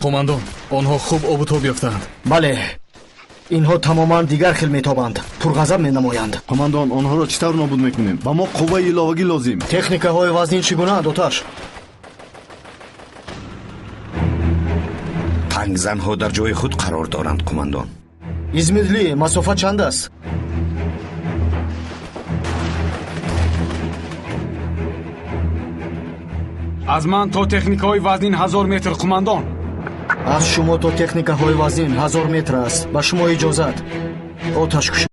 Қумандон, онҳо хуб обу тоб ёфтаанд. Бале, инҳо тамоман дигар хел метобанд, пурғазаб менамоянд. Қумандон, онҳоро чӣ тавр нобуд мекунем? Ба мо қувваи иловагӣ лозим. Техникаҳои вазнин чӣ гунаанд, Оташ? Танкзанҳо дар ҷои худ қарор доранд, қумандон. Измирли, масофа чанд аст? Аз ман то техникаҳои вазнин 1000 метр, қумандон. Аз шумо то техникаҳои вазнин 1000 метр аст. Ба шумо иҷозат. Оташ кушед.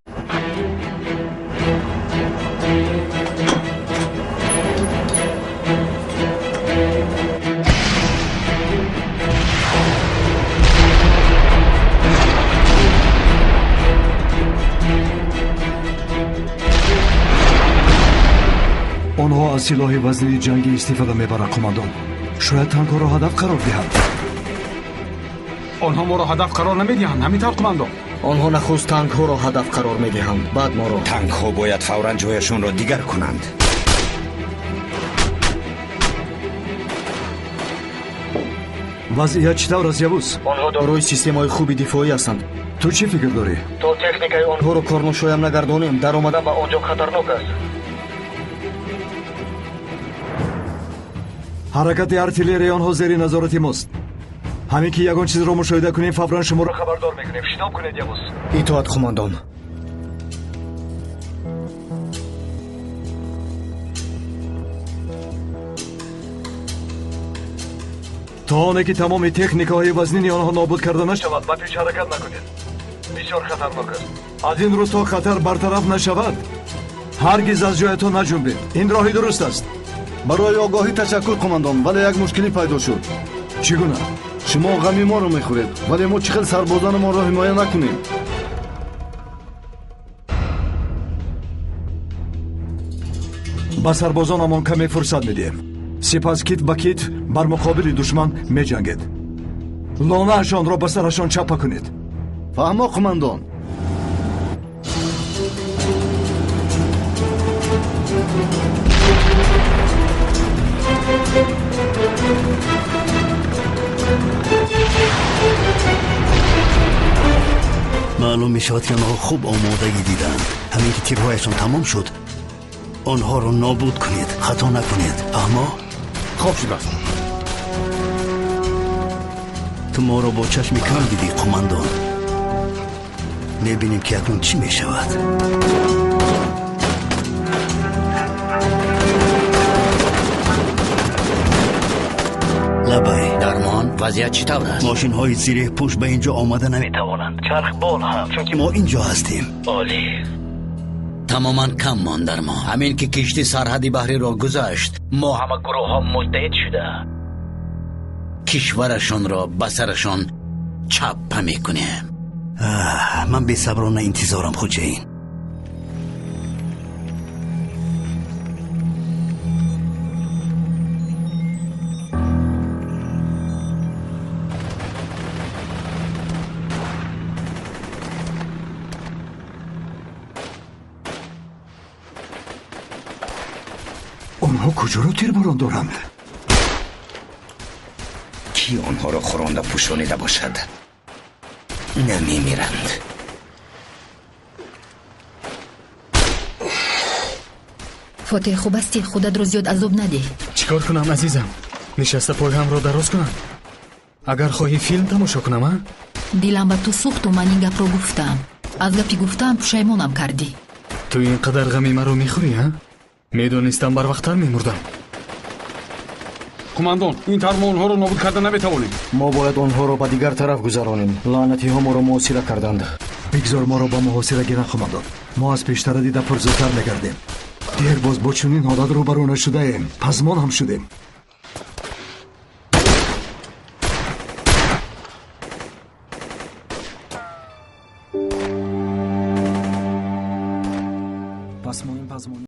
Онҳо аз силоҳи вазнини ҷангӣ истифода мебаранд, қумандон. Шояд танкҳоро ҳадаф қарор диҳанд. Онҳо моро ҳадаф қарор намедиҳанд, ҳамин тавр, қумандон? Онҳо нахуст танкҳоро ҳадаф қарор медиҳанд, баъд моро. Танкҳо бояд фавран ҷояшонро дигар кунанд. Вазъият чӣ тавр аст, Явуз? Онҳо дорои системаҳои хуби дифоӣ ҳастанд. Ту чӣ фикр дорӣ? То техникаи онҳоро корношоям нагардонем, даромадан ба он ҷо хатарнок аст. Ҳаракати артиллерияи онҳо зери назорати мост. Ҳамин ки ягон чизро мушоҳида кунем, фавран шуморо хабардор мекунем. Шитоб кунед, Явуз. Итоат, қумандон. То оне ки тамоми техникаҳои вазнини онҳо нобуд карда нашавад, ба пеш ҳаракат накунед. Бисёр хатарнок аст. Аз ин рӯз то хатар бартараф нашавад, ҳаргиз аз ҷоятон наҷунбед. Ин роҳи дуруст аст. Барои огоҳӣ ташаккур, қумандон, вале як мушкилӣ пайдо шуд. Чӣ гуна? Шумо ғами моро мехӯред, вале мо чӣ хел сарбозонамонро ҳимоя накунем? Ба сарбозонамон каме фурсат медиҳем. Сипас кит ба кит бар муқобили душман меҷангед. Лонаашонро ба сарашон чапа кунед. Фаҳмо, қумандон. Маълум мешавад, ки онҳо хуб омодагӣ диданд. Ҳамин ки тирҳояшон тамом шуд, онҳоро нобуд кунед, хато накунед. Фаҳмо? Хоб шудааст. Ту моро бо чашми кам дидӣ, қумандон. Мебинем, ки акнун чӣ мешавад. Лабай. Дармон, вазъият чӣ тавр аст? Мошинҳои зиреҳпӯш ба инҷо омада наметавонанд. Чархбол ҳам, чунки мо инҷо ҳастем. Олӣ. Тамоман кам монд, Дармон. Ҳамин ки кишти сарҳади баҳриро гузашт, мо ҳама гурӯҳҳо муттаҳид шуда кишварашонро ба сарашон чаппа мекунем. Ман бесаброна интизорам, Хуҷаин. Онҳо куҷоро тирборон доранд? Кӣ онҳоро хӯронда пӯшонида бошад? Намемиранд. Фотеҳ, хуб ҳастӣ? Худатро зиёд азоб надиҳ. Чӣ кор кунам, азизам? Нишаста пойҳамро дароз кунам? Агар хоҳӣ филм тамошо кунам, а? Дилам ба ту сӯхту ман ин гапро гуфтам. Аз гапи гуфтаам пушаймонам кардӣ. Ту ин қадар ғами маро мехӯрӣ, а? Медонистам, барвақттар мемурдам. Қумандон, ин тавр мо онҳоро нобуд карда наметавонем. Мо бояд онҳоро ба дигар тараф гузаронем. Лаънатиҳо моро муҳосира карданд. Бигзор моро ба муҳосира гиранд, қумандон. Мо аз пештара дида пурзудтар мегардем. Дер боз бо чунин ҳолат рӯбарӯ нашудаем, пазмон ҳам шудем.